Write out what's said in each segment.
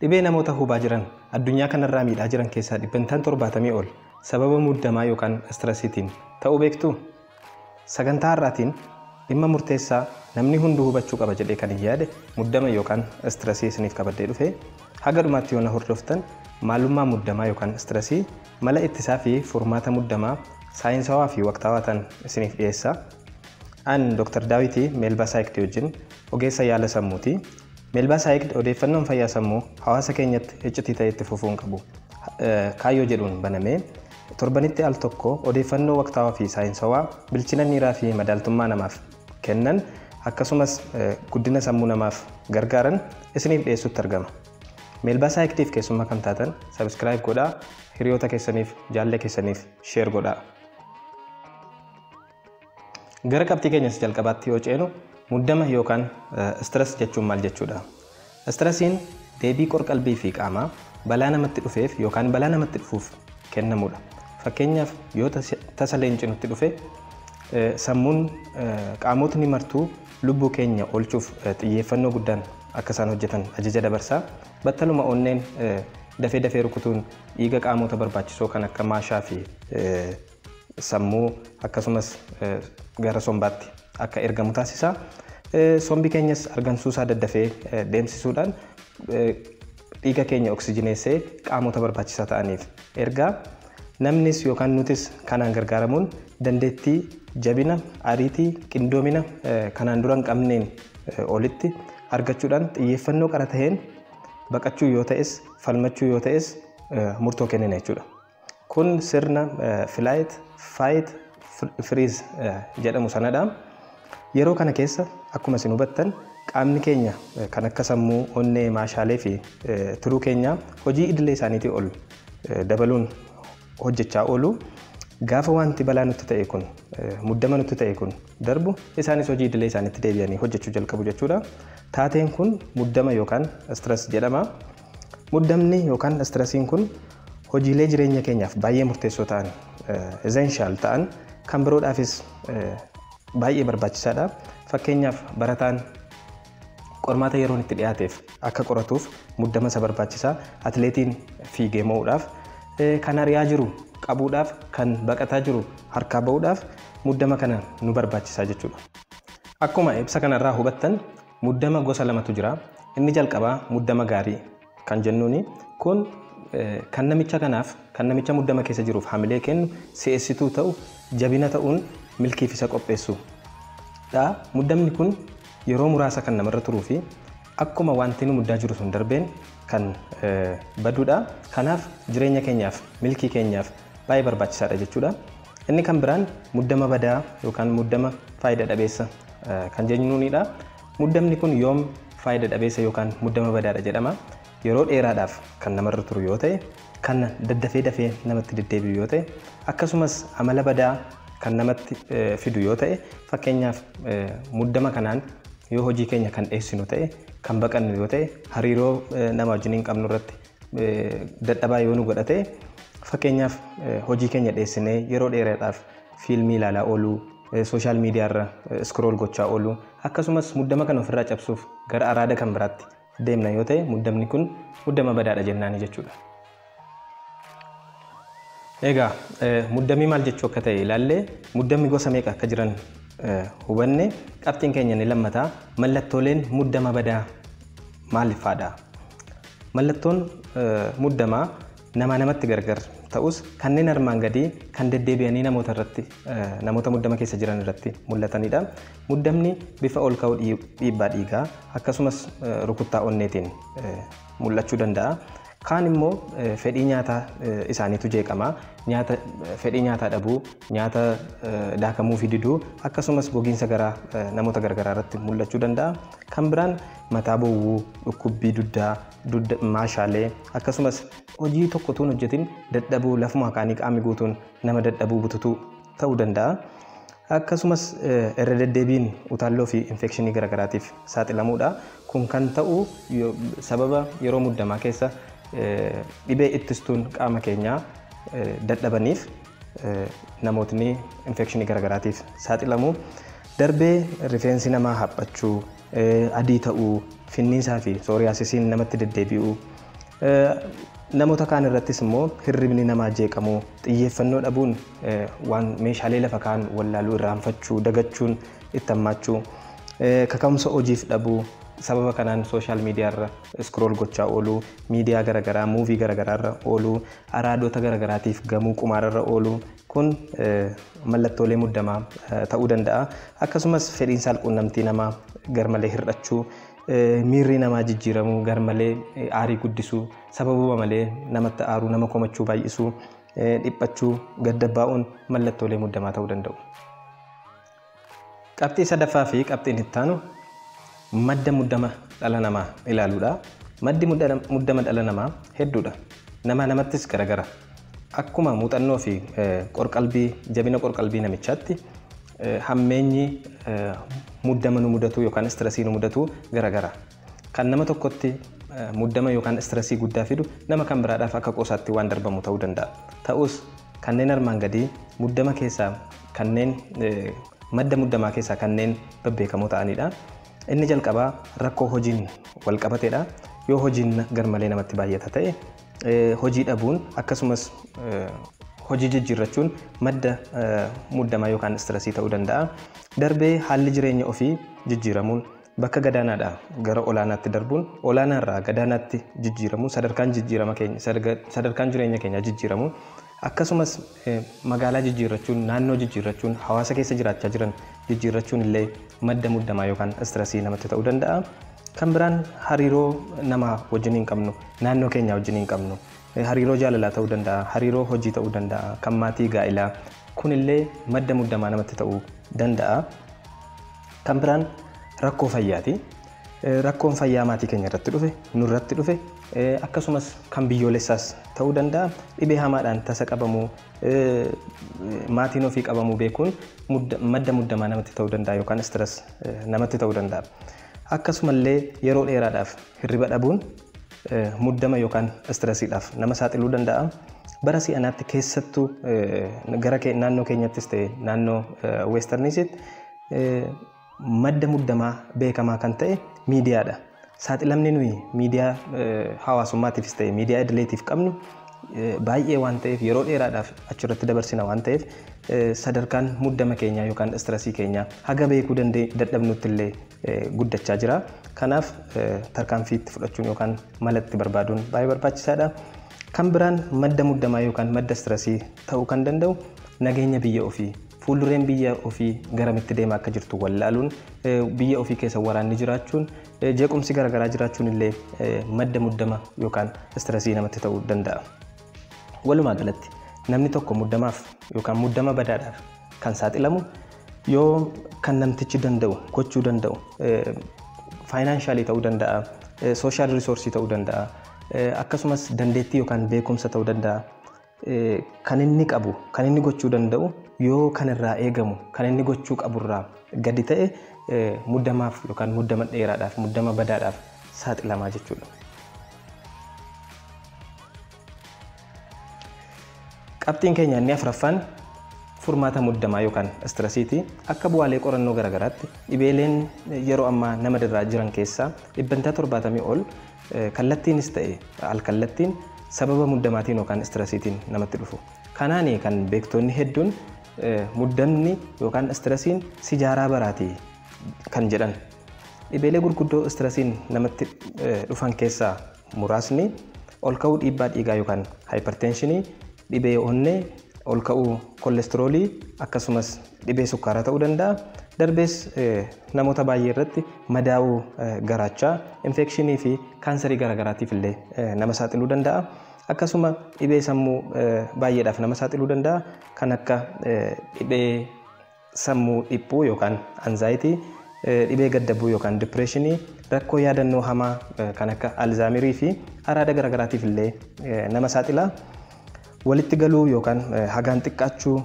Dhibee namoota hubaa jiran addunyaa kanarraa miidhaa jiran keessaa 70% ol sababa muddamaa yookaan stressiitiin ta'uu beektuu? Sagantaa har'aatiin dhimma murteessaa namni hunduu hubachuu qaba jedhee kan hin yaade muddama yookaan stressii isiniif qabadhee dhufe haga dhumaatti yoo na hordoftan maalummaa muddamaa yookaan stressii mala ittisaa fi furmaata muddamaa saayinsawaa fi waqtaawaa ta'an isiniif dhiyeessa. An Dr. Daawitii Meelbaa Saayikdii wajjin ogeessa yaala sammuuti. Meelbaa Saayikd odeeffannoon fayyaa sammuu hawaasa keenyatti iccitii ta'e itti fufuu hin qabu. Kaayyoo jedhuun banamee torbanitti al tokko odeeffannoo waqtaawaa fi saayinsawaa bilchina miiraa fi madaaltummaa namaaf kennan akkasumas guddina sammuu namaaf gargaaran isiniif dhiyeessutti argama. Meelbaa Saayikdiif keessummaa kan taatan subscribe godhaa, hiriyoota keessaniif, jaallee keessaniif share godhaa. Gara qabxii keenyas jalqabaatti yoo ceenu muddama yookaan stress jechuun maal jechuudha? Stressiin deebii qorqalbii fi qaamaa balaa namatti dhufeef yookaan balaa namatti dhufuuf kennamudha. Fakkeenyaaf yoo tasa leenci nutti dhufe sammuun qaamotni martuu lubbuu keenya oolchuuf xiyyeeffannoo guddaan akka isaan hojjetan ajaja dabarsaa. Battaluma onneen dafee dafee rukutuun dhiiga qaamota barbaachisoo kan akka maashaa fi sammuu akkasumas gara sombaatti akka ergamu taasisa. Sombi keenyas argamsuusaa daddafee deemsisuudhaan dhiiga keenya oksijineessee qaamota barbaachisaa ta'aniif ergaa. Namnis yookaan nutis kanaan gargaaramuun dandeettii, jabina, ariitii, qindoomina kanaan dura hin qabneen olitti argachuudhaan xiyyeeffannoo qara taheen baqachuu yoo ta'es falmachuu yoo ta'es murtoo kennina jechuudha. Kun sirna flight, fight, freeze jedhamu sanadha. Yeroo kana keessa akkuma isin hubattan qaamni keenya kan akka sammuu, onnee, maashaalee fi tiruu keenyaa hojii idilee isaaniitii ol dabaluun hojjechaa oolu. Gaafa wanti balaa nutti ta'e kun muddama nutti ta'e kun darbu isaanis hojii idilee isaaniitti deebi'anii hojjechuu jalqabu jechuudha. Taateen kun muddama yookaan stress jedhama. Muddamni yookaan stressiin kun hojiilee jireenya keenyaaf baay'ee murteessoo ta'an, essential ta'an kan biroodhaafis baay'ee barbaachisaadha. Fakkeenyaaf barataan qormaata yeroon itti dhiyaateef akka qoratuuf muddama isa barbaachisaa. Atileetiin fiigee mo'uudhaaf, kan ari'aa jiru qabuudhaaf, kan baqataa jiru harkaa ba'uudhaaf muddama kana nu barbaachisaa jechuudha. Akkuma ibsa kanarraa hubattan muddama gosa lamatu jira. Inni jalqabaa muddama gaarii kan jennuuni kun kan namicha kanaaf kan namicha muddama keessa jiruuf hamilee kennu, si'eessituu ta'u, jabina ta'uun milkiif isa qopheessu dha. Muddamni kun yeroo muraasa kan namarra turuu fi akkuma wanti nu muddaa jiru sun darbeen kan baduudha. Kanaaf jireenya keenyaaf, milkii keenyaaf baay'ee barbaachisaadha jechuudha. Inni kan biraan muddama badaa yookaan muddama faayida dhabeessa kan jennuunidha. Muddamni kun yoom faayida dhabeessa yookaan muddama badaadha jedhama? Yeroo dheeraadhaaf kan namarra turu yoo ta'e, kan daddafee dafee namatti deddeebi'u yoo ta'e, akkasumas amala badaa kan namatti fidu yoo ta'e, fakkeenyaaf muddama kanaan yoo hojii keenya kan dheessinu ta'e, kan baqannu yoo ta'e, hariiroo nama wajjin hin qabnu irratti dadhabaa yoo nu godha ta'e, fakkeenyaaf hojii keenya dheessinee yeroo dheeraadhaaf fiilmii ilaalaa ooluu, sooshaal miidiyaa irra scroll gochaa ooluu, akkasumas muddama kana ofirraa cabsuuf gara araada kan biraatti deemna yoo ta'e, muddamni kun muddama badaadha jennaani jechuudha. Egaa muddamni maal jechuu akka ta'e ilaallee muddamni gosa meeqa akka jiran hubanne. Qabxiin keenya inni lammataa mallattooleen muddama badaa maal faadha? Mallattoon muddamaa nama namatti gargar ta'us kanneen armaan gadii kan deddeebi'anii namoota irratti namoota muddama keessa jiran irratti mul'atanidha. Muddamni bifa ol ka'uu dhiibbaa dhiigaa akkasumas rukuttaa onneetiin mul'achuu danda'a. Kaan immoo fedhii nyaataa isaaniitu jeeqama. Nyaata fedhii nyaataa dhabuu, nyaata daakamuu fi diduu akkasumas gogiinsa garaa namoota garagaraa irratti mul'achuu danda'a. Kan biraan mataa bowwuu, dhukkubbii dugdaa, maashaalee akkasumas hojii tokko utuu hin hojjetin dadhabuu, lafuma kaanii qaamni guutuun nama dadhabuu, bututuu ta'uu danda'a. Akkasumas irra deddeebiin utaalloo fi infekshinii garagaraatiif saaxilamuudha. Kun kan ta'u sababa yeroo muddamaa keessa dhibee ittistuun qaama keenyaa dadhabaniif namootni infekshinii garagaraatiif saaxilamu. Darbee rifeensi namaa haphachuu, adii ta'uu, finniisaa fi sooriyaasisiin namatti deddeebi'uu, Namoota kaan irrattis immoo hirribni namaa jeeqamuu, xiyyeeffannoo dhabuun, waan meeshaalee lafa kaan wallaaluu, irraanfachuu, dagachuun itti hammaachuu, kaka'umsa hojiif dhabuu, sababa kanaan social media irra scroll gochaa ooluu, miidiyaa garaagaraa, movie garaagaraa irra ooluu, araadota garaagaraatiif gamuu, qumaararra ooluu kun mallattoolee muddamaa ta'uu danda'a. Akkasumas fedhiin saalquunnamtii namaa garmalee hir'achuu, miirri namaa jijjiiramuu, garmalee aarii guddisuu, sababuma malee namatti aaruu, nama komachuu baay'isuu, dhiphachuu, gaddabbaa'uun mallattoolee muddamaa ta'uu danda'u. Qabxii sadaffaa fi qabxiin itti aanu madda muddama dhala namaa ilaaluudha. Maddi muddama dhala namaa hedduudha. Nama namattis garagara. Akkuma muuxannoo fi qorqalbii, jabina qorqalbii namichaatti hammeenyi muddama nu mudatu yookaan stress nu mudatu garagara. Kan nama tokkotti muddama yookaan stress guddaa fidu nama kan biraadhaaf akka qoosaatti waan darbamu ta'uu danda'a. Ta'us kanneen armaan gadii muddama keessaa kanneen madda muddamaa keessaa kanneen babbeekamoo ta'anidha. Inni jalqabaa rakkoo hojiin wal qabateedha. Yoo hojiin garmalee namatti baay'ata ta'e hojii dhabuun akkasumas hojii jijjiirrachuun madda muddamaa yookaan stress ta'uu danda'a. Darbee haalli jireenya ofii jijjiiramuun, bakka gadaanaadhaa gara olaanaatti darbuun, olaanaarraa gadaanaatti jijjiiramuun, sadarkaan jijjiirama keenya, sadarkaan jireenya keenyaa jijjiiramuun, akkasumas magaalaa jijjiirrachuun, naannoo jijjiirrachuun, hawaasa keessa jiraachaa jiran jijjiirrachuun illee madda muddamaa yookaan stress namatti ta'uu danda'a. Kan biraan hariiroo namaa wajjin hin qabnu, naannoo keenya wajjin hin qabnu, hariiroo jaalalaa ta'uu danda'a, hariiroo hojii ta'uu danda'a, kan maatii, gaa'ilaa, kunillee madda muddamaa namatti ta'uu danda'a. Kan biraan rakkoo fayyaati. Rakkoon fayyaa maatii keenya irratti dhufe, nurratti dhufe, akkasumas kan biyyoolessaas ta'uu danda'a. Dhibee hamaadhaan tasa qabamuu, maatiin ofii qabamuu beekuun madda muddamaa namatti ta'uu danda'a yookaan stress namatti ta'uu danda'a. Akkasumallee yeroo dheeraadhaaf hirriba dhabuun muddama yookaan stressiidhaaf nama saaxiluu danda'a. Bara si'anaatti keessattuu gara naannoo keenyattis ta'e naannoo weestarniisitti madda muddamaa beekamaa kan ta'e miidiyaadha. Saaxilamni nuyi miidiyaa hawaasummaatiifis ta'e miidiyaa idileetiif qabnu baay'ee waan ta'eef, yeroo dheeraadhaaf achirratti dabarsina waan ta'eef, sadarkaan muddama keenyaa yookaan stress keenyaa haga beekuu dadhabnutti illee guddachaa jira. Kanaaf tarkaanfii itti fudhachuun yookaan mala itti barbaaduun baay'ee barbaachisaadha. Kan biraan madda muddamaa yookaan madda stress ta'uu kan danda'u nageenya biyya ofii, fuuldureen biyya ofii garamitti deemaa akka jirtu wallaaluun, biyya ofii keessa waraanni jiraachuun, jeequmsi garaagaraa jiraachuun illee madda muddama yookaan stress namatti ta'uu danda'a. Walumaa galatti namni tokko muddamaaf yookaan muddama badaadhaaf kan saaxilamu yoo kan namtichi danda'u gochuu danda'u, financial ta'uu danda'a, social resource ta'uu danda'a, akkasumas dandeettii yookaan beekumsa ta'uu danda'a. Kan inni qabu, kan inni gochuu danda'u yoo kan irraa eegamu, kan inni gochuu qaburraa gadi ta'e muddamaaf yookaan muddama dheeraadhaaf, muddama badaadhaaf saaxilamaa jechuudha. Qabxiin keenya inni afuraffaan furmaata muddamaa yookaan stressiiti. Akka bu'aalee qorannoo garaagaraatti dhibeeleen yeroo ammaa nama irraa jiran keessaa 70% ol kallattiinis ta'e alkallattiin sababa muddamaatiin yookaan stressiitiin namatti dhufu. Kanaani kan beektonni hedduun muddamni yookaan stressiin sijaaraa baraati kan jedhan. Dhibeelee gurguddoo stressiin namatti dhufan keessaa muraasni ol ka'uu dhiibbaa dhiigaa yookaan hypertensionii, dhibee onnee, ol ka'uu kolesteroolii, akkasumas dhibee sukkaaraa ta'uu danda'a. Darbees namoota baay'ee irratti madaa'uu garaachaa, infekshinii fi kaansarii garaagaraatiif illee nama saaxiluu danda'a. Akkasuma dhibee sammuu baay'eedhaaf nama saaxiluu danda'a. Kan akka dhibee sammuu dhiphuu yookaan anzaayitii, dhibee gaddabuu yookaan dipireeshinii, rakkoo yaadannoo hamaa kan akka alzaamirii fi araada garaagaraatiif illee nama saaxila. Walitti galuu yookaan hagaan xiqqaachuu,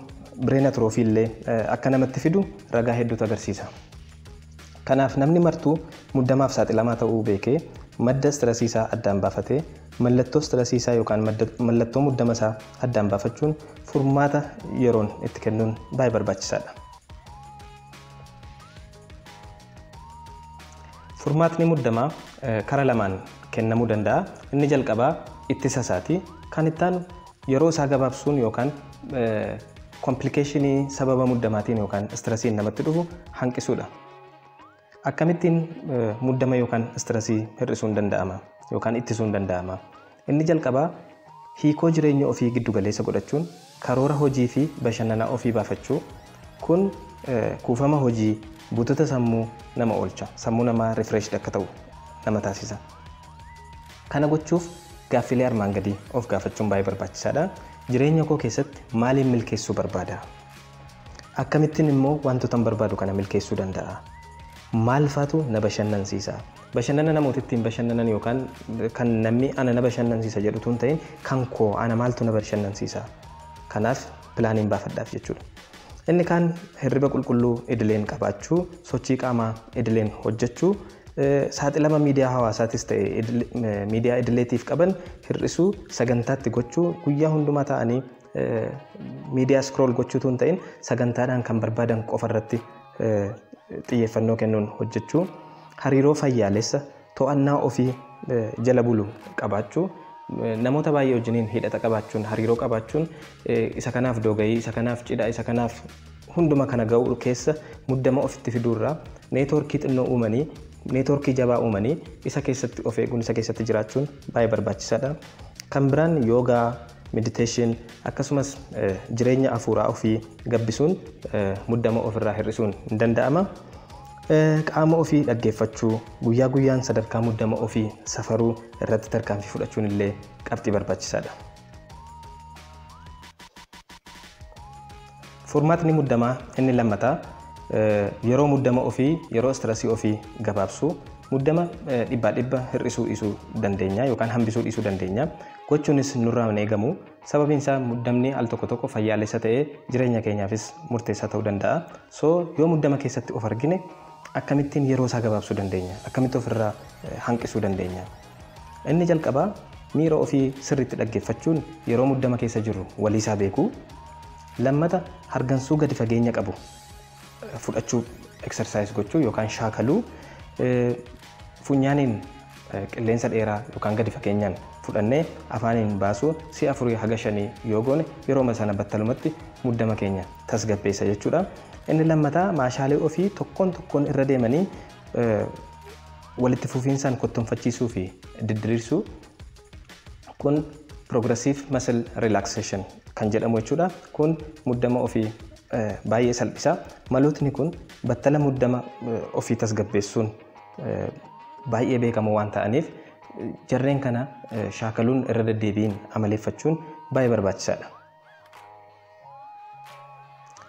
bireen atroofii illee akka namatti fidu ragaa hedduutu agarsiisa. Kanaaf namni martuu muddamaaf saaxilamaa ta'uu beekee madda stressii isaa addaan baafatee mallattoo stressii isaa yookaan mallattoo muddama isaa addaan baafachuun furmaata yeroon itti kennuun baay'ee barbaachisaadha. Furmaatni muddamaa karaa lamaan kennamuu danda'a. Inni jalqabaa ittisa isaati. Kan itti aanu yeroo isaa gabaabsuun yookaan komplikeeshinii sababa muddamaatiin yookaan stressiin namatti dhufu hanqisuudha. Akkamittiin muddama yookaan stressii hir'isuun danda'ama yookaan ittisuun danda'ama? Inni jalqabaa hiikoo jireenya ofii giddu galeessa godhachuun karoora hojii fi bashannanaa ofii baafachuu. Kun kuufama hojii buutota sammuu nama oolcha. Sammuu namaa refreshed akka ta'u nama taasisa. Kana gochuuf gaaffilee armaan gadii of gaafachuun baay'ee barbaachisaadha. Jireenya koo keessatti maaliin milkeessuu barbaada? Akkamittiin immoo wantoota barbaadu kana milkeessuu danda'a? Maal faatu na bashannansiisa? Bashannana namoota ittiin bashannanan yookaan kan namni ana na bashannansiisa jedhutu hin ta'in kan koo ana maaltu na bashannansiisa? Kanaaf pilaaniin baafadhaaf jechuudha. Inni kaan hirriba qulqulluu idileen qabaachuu, sochii qaamaa idileen hojjechuu, saaxilama miidiyaa hawaasaatis ta'e miidiyaa idileetiif qaban hir'isuu, sagantaatti gochuu, guyyaa hundumaa ta'anii miidiyaa scroll gochuutu hin ta'in sagantaadhaan kan barbaadan qofa irratti xiyyeeffannoo kennuun hojjechuu, hariiroo fayyaalessa to'annaa ofii jala bulu qabaachuu, namoota baay'ee wajjiniin hidhata qabaachuun, hariiroo qabaachuun isa kanaaf doogayii, isa kanaaf cidha, isa kanaaf hunduma kana ga'uu keessa muddama ofitti fiduurraa neetwoorkii xinnoo uumanii, neetwoorkii jabaa uumanii isa keessatti of eeguun, isa keessatti jiraachuun baay'ee barbaachisaadha. Kan biraan yoogaa, mediteeshin akkasumas jireenya afuuraa ofii gabbisuun muddama ofirraa hir'isuun hin danda'ama. Qaama ofii dhaggeeffachuu, guyyaa guyyaan sadarkaa muddama ofii safaruu irratti tarkaanfii fudhachuun illee qabxii barbaachisaadha. Furmaatni muddamaa inni lammataa yeroo muddama ofii, yeroo stressii ofii gabaabsuu, muddama 100% hir'isuu dhiisuu dandeenya yookaan hambisuu dhiisuu dandeenya. Gochuunis nurraa hin eegamu. Sababiin isaa muddamni al tokko tokko fayyaalessa ta'ee jireenya keenyaafis murteessaa ta'uu danda'a. So yoo muddama keessatti of argine akkamittiin yeroo isaa gabaabsuu dandeenya? Akkamitti ofirraa hanqisuu dandeenya? Inni jalqabaa miira ofii sirriitti dhaggeeffachuun yeroo muddama keessa jirru waliisaa beekuu. Lammata hargansuu gadi fageenya qabu fudhachuu, exercise gochuu yookaan shaakaluu, funyaaniin qilleensa dheeraa yookaan gadi fageenyaan fudhannee afaaniin baasuu si'a 4 haga 5 yoo goone yeroo sana battalumatti muddama keenya tasgabbeessa jechuudha. Inni lammataa maashaalee ofii tokkoon tokkoon irra deemanii walitti fufiinsaan kottoonfachiisuu fi didiriirsuu, kun progressive muscle relaxation kan jedhamu jechuudha. Kun muddama ofii baay'ee salphisa. Malootni kun battala muddama ofii tasgabbeessuun baay'ee beekamoo waan ta'aniif jarreen kana shaakaluun irra deddeebiin amaleeffachuun baay'ee barbaachisaadha.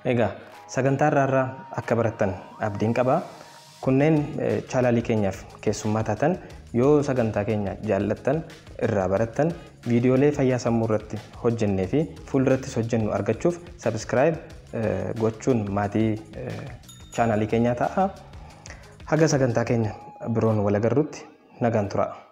Egaa sagantaa irraa akka barattan abdiin qaba. Kunneen chaanaalii keenyaaf keessummaa taatan yoo sagantaa keenya jaallattan irraa barattan viidiyoolee fayyaa sammuu irratti hojjennee fi fuuldurattis hojjennu argachuuf subscribe gochuun maatii chaanaalii keenyaa ta'a. Haga sagantaa keenya biroon wal agarrutti nagaan turaa.